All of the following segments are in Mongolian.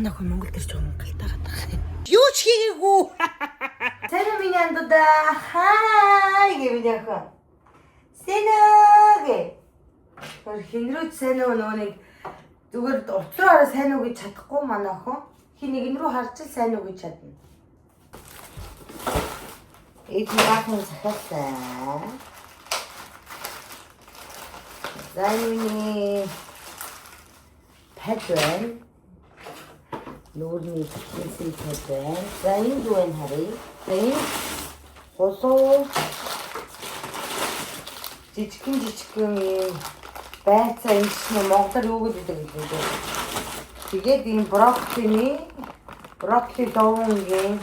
Манай охин Монгол дээр жоохон галтаагаад байгаа юм. Юу ч хийгээгүй. Сайн уу миний андуудаа. Хай гэ миний охин. Сайн уу гэ. Тэр хин рүү сайн уу нөгөө нэг зүгээр утас руу хараа сайн уу гэж чадахгүй манай охин. Хин нэгэн рүү харж л сайн уу гэж чадна. Ээж нь баахан захиалсан. За энэ миний pad байна. Нүүрний пенсил pad байна. За энэ юу вэ харъя. За энэ гулуу жижигхэн жижигхэн юм байцаа энэ чинь монголоор юу гэж гэдэг вэ? Тэгээд ийм брокколиний брокколи луунгийн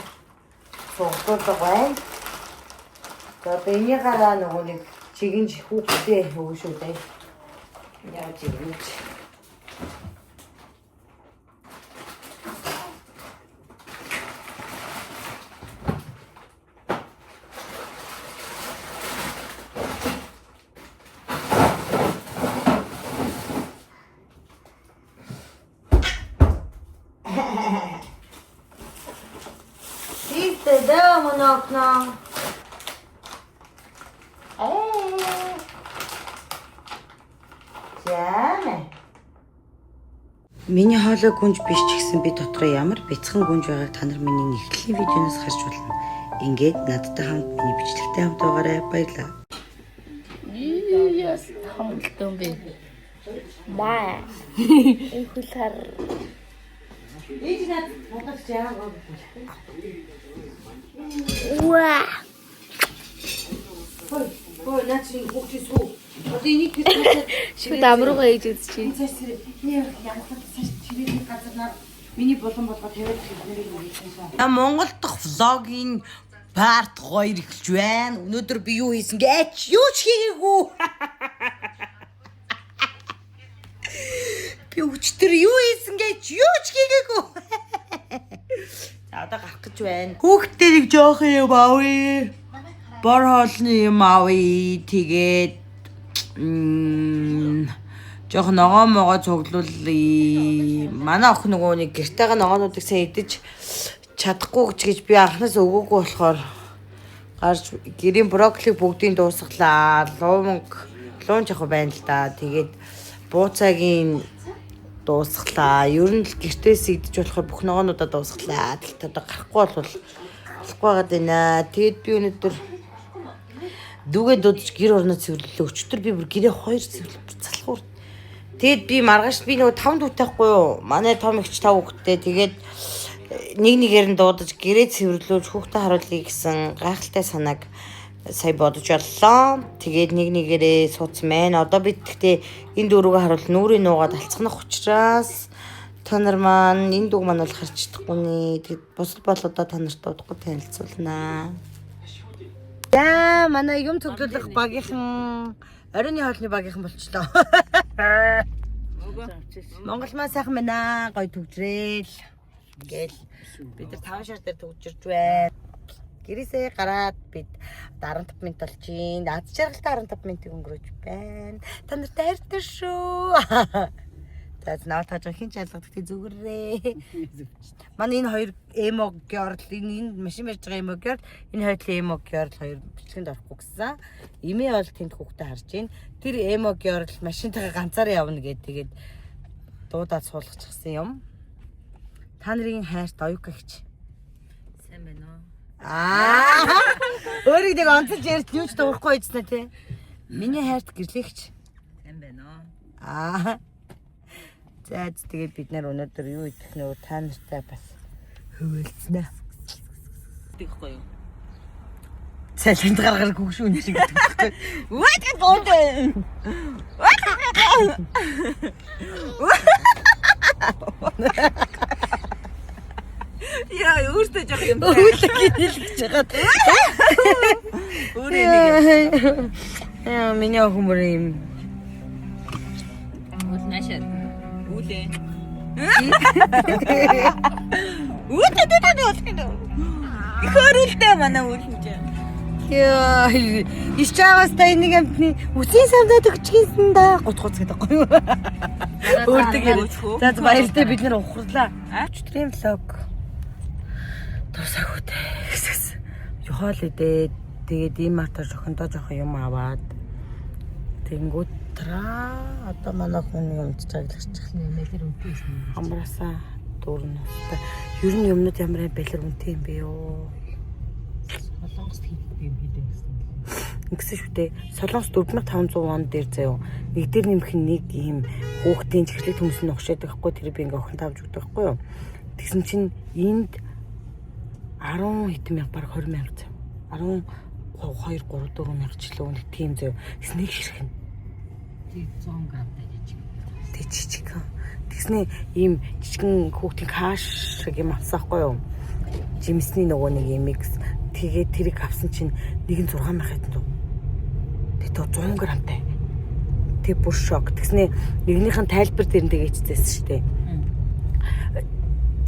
цуглуулга байна. За одоо энийгаараа нөгөө нэг чигэн хүүхдээ өгнө шүү дээ. Яаж ийж. Тиймээ дөө монокно. Ээ. За. Миний хоолой гүнж биш ч гэсэн би дотроо ямар бяцхан гүнж байгааг та нар миний эхлэлийн видеоноос харж болно. Ингээд надтай хамт миний бичлэгтэй хамт байгаарай. Баярлалаа. Яс хамтан бэ. Маа. Энэ хөл хар. Ээж над монголч яагаад Уа. Хой, хой, наа чи хүүхдийн сүү. Одоо энийг тэр цаашаа Шүд амруугаа ээж үзчихье. цааш царай. Нэр ямархан цааш чирээний газар наа миний булан болгоо тавиад хэрнэрийг хийсэн шээ. Монгол дахь vlog-ийн part 2 эхэлж байна. Өнөөдөр би юу хийсэн гэж юу ч хийгээгүй. Би өчтөр юу хийсэн гэж юу ч хийгээгүй. За одоо гарах гэж байна. Хүүхдээ нэг жоох юм авъя. Бор хоолны юм авъя. Тэгээд жоох ногоо могоо цуглуулъя. Манай охин нөгөө нэг гэртээгээ ногоонуудыг сайн идэж чадахгүй гэж гэж би анхнаас өгөөгүй болохоор гарч гэрийн брокколи бүгдийг дуусгалаа. Луунг луун жах байна л да. Тэгээд бууцаагийн дуусгалаа. Ер нь л гэртээс идэж болохоор бүх ногоонуудаа дуусгалаа. Тэгт одоо гарахгүй бол болохгүй байгаад байна. Тэгээд би өнөөдөр дүүгээ дуудаж гэр орноо цэвэрлэлээ. Өчтөр би бүр гэрээ хоёр цэвэрлэл залхуур. Тэгээд би маргааш би нөгөө 5 дүүтэй байхгүй юу? Манай том ихч 5 хүүхэдтэй. Тэгээд нэг нэгээр нь дуудаж гэрээ цэвэрлүүлж хүүхдээ харуулъя гэсэн гайхалтай санааг сая бодож оллоо. Тэгээд нэг нэгээрээ суудсан байна. Одоо бид тэгтээ энэ дөрөвгөө харуул нүрийн нуугаад алцганах учраас та нар маань энэ дүг маань бол харж чадахгүй нэ. Тэгээд бусад бол одоо та нарт удахгүй танилцуулнаа. За манай юм цуглуулах багийнхан оройн хоолны багийнхан болчлоо. Монгол маань сайхан байна. Гоё төгжрээл. Ингээл бид нар 5 шар дээр төгжирч байна. Гэрээсээ гараад бид 15 минут болж байна. Аз жаргалтай 15 минутыг өнгөрөөж байна. Та нартай хайртай шүү. За наваа тааж хин ч алга гэхдээ зүгэрээ. Манай энэ хоёр эмо girl энэ машин барьж байгаа эмо girl энэ хоёр л эмо girl хоёр бичлэгэнд орохгүй гэсэн. Эмээ бол тэнд хүүхдээ харж байна. Тэр эмо girl машинтайгаа ганцаараа явна гээд тэгээд дуудаад суулгачихсан юм. Та нарын хайрт оюука гэж. Сайн байна уу? Аа. Өөрийг нэг онцолж ярьж юу ч дуурахгүй байжснаа тий. Миний хайрт гэрлэгч. Сайн байна уу? Аа. За тэгээд бид нар өнөөдөр юу идэх нөө та нартай бас хөвөлцнө. Тэгэхгүй юу? Цалинд гаргаар гүгшүүн шиг гэдэг байхгүй. What is going Яа, өөртөө жоох юм. Өвлөг хэлж байгаа. Өөрөө нэг юм. Яа, миний охин бүр юм. Үл наашаа. Үлээ. Үл тэдээ болох юм. Хөрөлтэй манай үл хэмжээ. Яа, иш чаагаас та энийг амтны үсийн самдаад өгчихсэн да. Гуц гуц гэдэг гоё. Өөртөө яриач. За за, баяртай, бид нэр ухарлаа. Өчигдрийн vlog дуусаагүй дээ. Гэсэс. Хоол идээд, тэгээд ийм автор жохондоо жоохон юм аваад тэгэнгүүт траа одоо манай хүн юм чаглаж чих. Амраасаа дүүрэн устай. Ер нь юмнууд ямар балер үнэтэй юм бэ ёо. Солонгост хийдэг юм хийдэг гэсэн. Ингэсэн шүү дээ. Солонгос 4500 вон дээр заяо. Нэг дээр нэмэх нь нэг ийм хүүхдийн чихэрлэг төмс нь угшаад байхгүй, тэр би ингээ охин тавж өгдөг байхгүй юу. Тэгсэн чинь энд 10 хэдэн мянга, баг 20 мянга заяо. 12 3 4 мянга ч лөө нэг тийм заяо. Тэгсэн нэг ширхэн. Тэг 100 грамтай жижиг. Тэг жижиг. Тэгснэ ийм жижигэн хүүхдийн каш шиг юм авсан байхгүй юу? Жимсний нөгөө нэг юм микс. Тэгээд тэрийг авсан чинь нэг нь 6 мянга хэдэн зуун. Тэг 100 грамтай. Тэг бүр шок. Тэгснэ нэгнийх нь тайлбар дээр нь тэгээ ичзээсэн шүү дээ.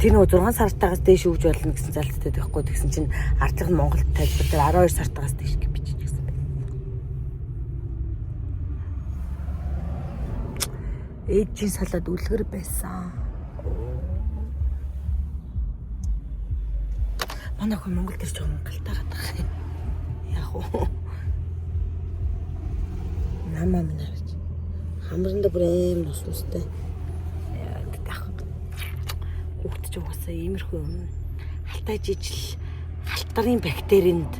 Тэр нөгөө 6 сартаагаас дээш өгж болно гэсэн залттай байхгүй. Тэгсэн чинь ардлага нь Монгол тайлбар дээр 12 сартаагаас дээш гэж бичиж гисэн байна. Ээжийн салаад үлгэр байсан. Манай хүн Монгол дээр жоохон галтаагаад байгаа юм. Яг уу. Намаа минь харж. Хамранда бүр аим нус нустай. Яа, тэгтэх. Хүүхд ч угаасаа иймэрхүү юм. Халтай жижил халтарын бактеринд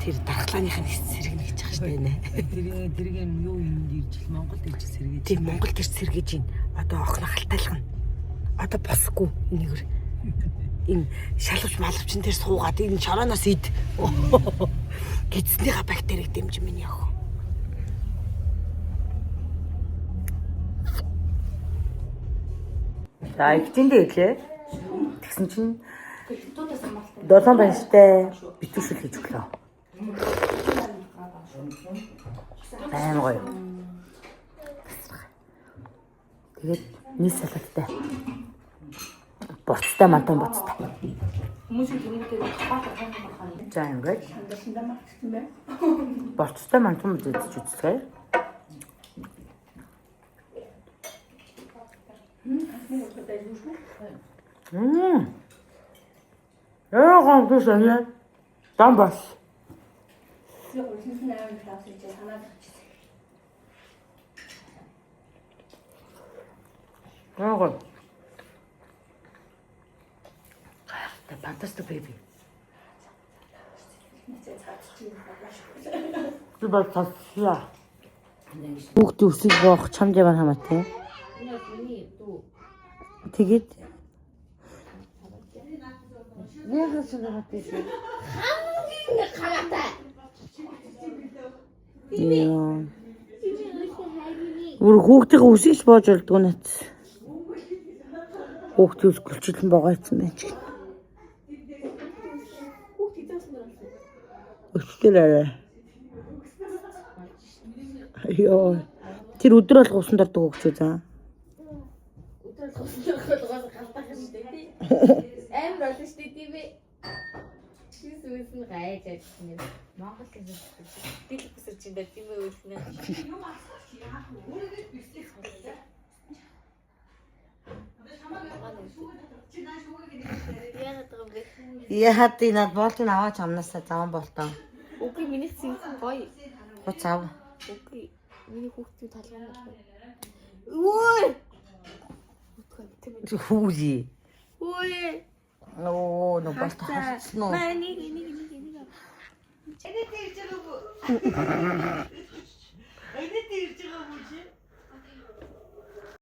тэр дархлааных нь сэргэнэ гэж байгаа шүү дээ нэ. Тэр тэр юм юу юм ирж Монголд ирж сэргээж. Тийм, Монгол тэр сэргээж ийн. Одоо охин халтайлах нь. Одоо босгүй энийгэр. Энэ шалавч малавчин дээр суугаад энэ шорооноос ид. Гидснийхаа бактерийг дэмжин миний охин. За, ихтэндээ ирлээ. Тэгсэн чинь долоон банштай битүүшил хийж өглөө. Амар гоё. Тэгээд нийс салаттай. Буцтай, мантан буцтай. За, ингээд борцтой мантан буц идэж үзцгээе. Мм. Яа гомдсон сониа. Дам бас. Яа гом. Гайхалтай, fantastic baby. Би бас тасла. Хүүхдийн үсийг боох чамд ямар хамаатай. Тэгээд яхаа сонирхоод байсан. Хамаатай. Яа. Бүр хүүхдийн үсийг ч боож болдгоо нэт. Хүүхдийн ус гөлчлэн боогоцсон байх ч гэнэ. Өчтөр арай. Йоо. Тэр өдөр болго усанд ордог хөгч үү заа. Өдөр болгоос галтах юм дээ тий. Амар болно шүү дээ, тийм ээ. Чи сүнс нь гайж ажилласан юм. Монгол гэж дийл бүсэрч юм да, тийм ээ, үлнэ. Яагаад байгаа юм бэ? Яхад би над болтыг аваач амнаасаа заван болтоо. Үгүй, миний цэнхэн гоё. Хуц ав. Үгүй, миний хүүхдийн талган гоё. Өө! Тийм ээ. Хүүли. Өө! Нөө нөө болт харцсан уу? Маа, нэг нэг нэг нэг.